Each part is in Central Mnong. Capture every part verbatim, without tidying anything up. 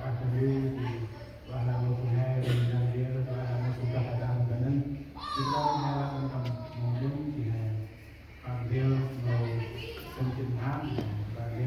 ueh ta ri, jêh ri ueh lah mâu phung he, ri nau ri, ueh lah mâu phung gâp ta đah ta nây. Jêh ri he lah tâm tâm mâu dŭm, jêh he. Kan ri mâu sĭn sĭn mham, kan ri.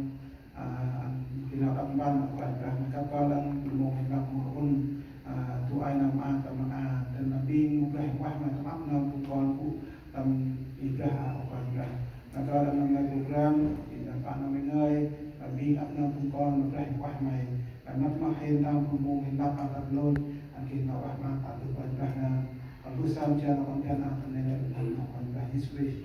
ăn, ăn geh nau đăp mpăn, Kôranh Brah, ma kăp kơl ăn phung mông hên lăp mâu ŭn, a, du ai nau maak tâm maak, dăn ma bêng mâu Brah Huêng Ueh May tâm ăp nơm phung kon gŭ tâm i Brah, a, Kôranh Brah. Ma kơl ăn nau ngơi program, i nau pă nau ngơi, a, bêng ăp nơm phung kon ma Brah Huêng Ueh May, a, năp ma hên tâm phung mông hên lăp a tât lôch, ăn geh nau ueh maak ta dôih Kôranh Brah nơm. Kon gŭ sơm jăn nau kon jăn a tâm neh lĕ nơm Kôranh Brah Yêsu Krist.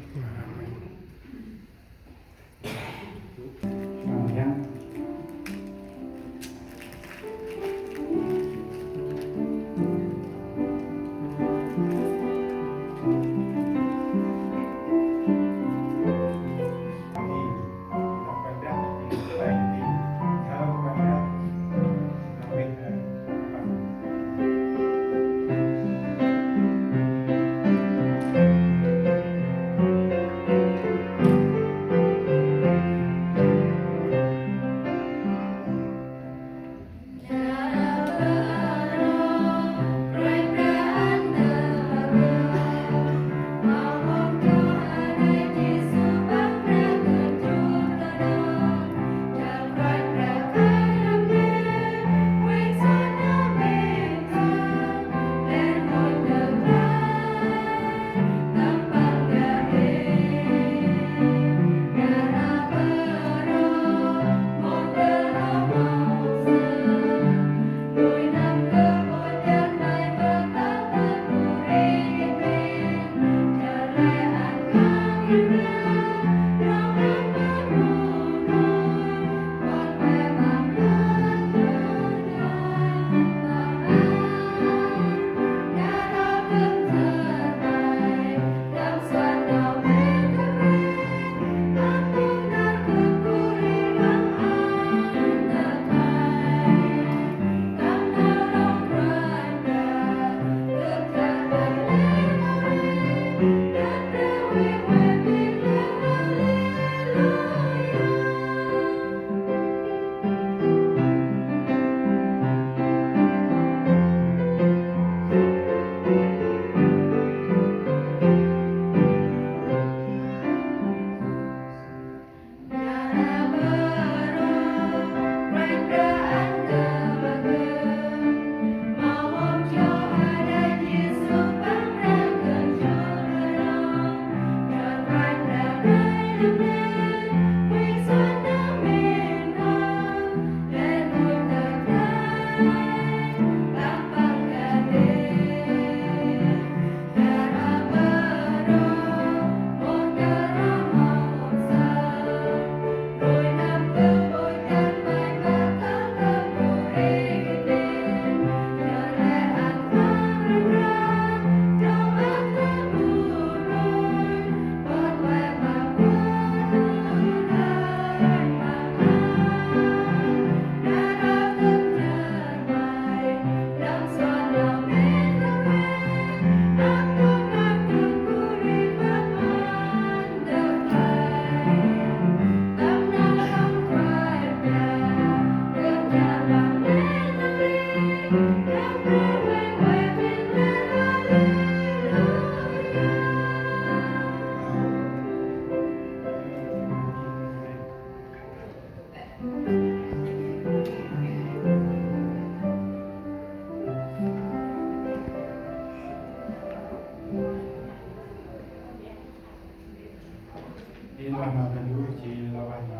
Ê, lah ma Brah Ndu, jêh lah ma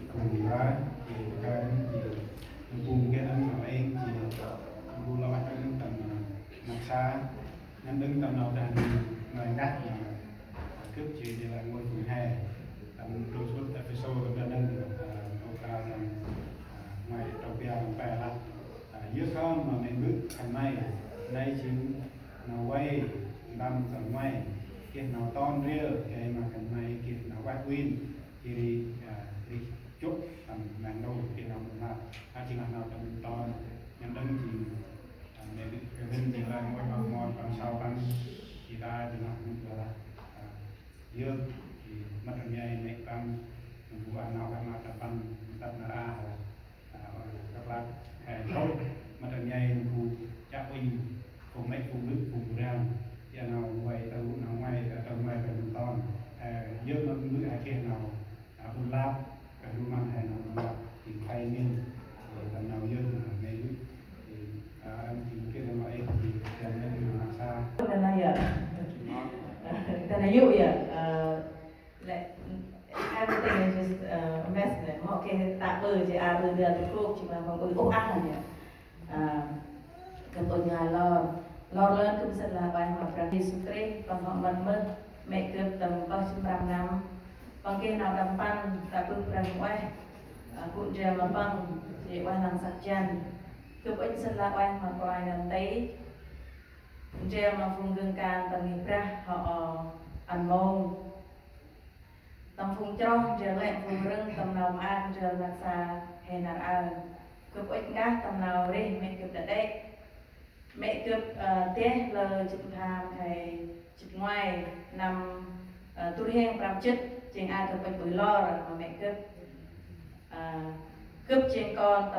Kôranh Brah, jêh kơt jêh, bŭng geh ăn ma êng jêh, bŭng lah ma êng tâm, ma sa, ngăn đŏng tâm nau đah ni, Ngăch, a, gâp jêng lah ngôi phung he. Tâm trôk sŭt Êphêsô tâm đăp nâng, a, nôk a tâm, a, ngoai trong pia tâm pe lah. A, yơh khân ma mĭn bơ̆ khân may, nây jêng nau vay ntăm tâm ngoai, geh nau ton ria, gay ma khân may geh nau ueh uĭn, jêh ri, a, rêh jŏk tâm nau nô, geh nau mĭn lah. A, jêng lah nau tâm ton, nhăm đăng jêng, a, mĭn bơ̆ khân may jêng lah ngôi păng mon păng sau păng, jêh ta jêng lah mĭn bơ̆ lah. A, yơh, i mât rnhai nĕ păng, nơm bu ăn nau ueh ma tâm păng, tât nar aơ lah. A, or, kăp lăp, he, trôk, mât rnhai nơm bu, chiă uănh, phung nĕ, phung nơk, phung bu rang, chiă nau vay, tơ nau ngoai, tơ ngoai, tơ nau ton. He, yơh mât nơm bu, he, geh nau, a, ƀon lăp, kơ du măng he nau ƀon lăp, jêng khay mĭn, a, tâm nau yơh, a, mê yơh, jêng, a, ăn jêng geh nau ê, jêng, jêng nĕ, jêng nau sa. Ơ, nây yơh. Nây yơh, a, Lĕ, everything is just, uh, a mess nè. Mâu geh tă bơh jêh a bơh dơl ta krôk jêh ma păng ƀư ôh ah nè. A, gâp ŭnh ngơi lor. Lor lơn gâp sĭt lah ueh ma Brah Yêsu Krist, păng hŏ mât mơh, mê̆ gâp tâm pơh jât prăm năm. Păng geh nau đăp mpăn, tă bơh Brah ueh. A, gŭ ndrel ma păng, jêh ueh lăng săk jăn. Gâp ŭnh sĭt lah ueh ma Kôranh nơm nti. Ndrel ma phung gơng kan tâm ngih Brah hŏ ăn mông. Tâm phung chroh ndrel lĕ phung râng tâm nau maak ndrel năk sa he nar aơ. Gâp ŭch nkah tâm nau rêh mê̆ gâp dadê. Mê̆ gâp, ơ, deh lơ jât pham khay jât ngoai năm, ơ, du rhiăng prăm jât jêng a gâp ŭch ƀư lor ma mê̆ gâp. Ơ, gâp jêng kon tâm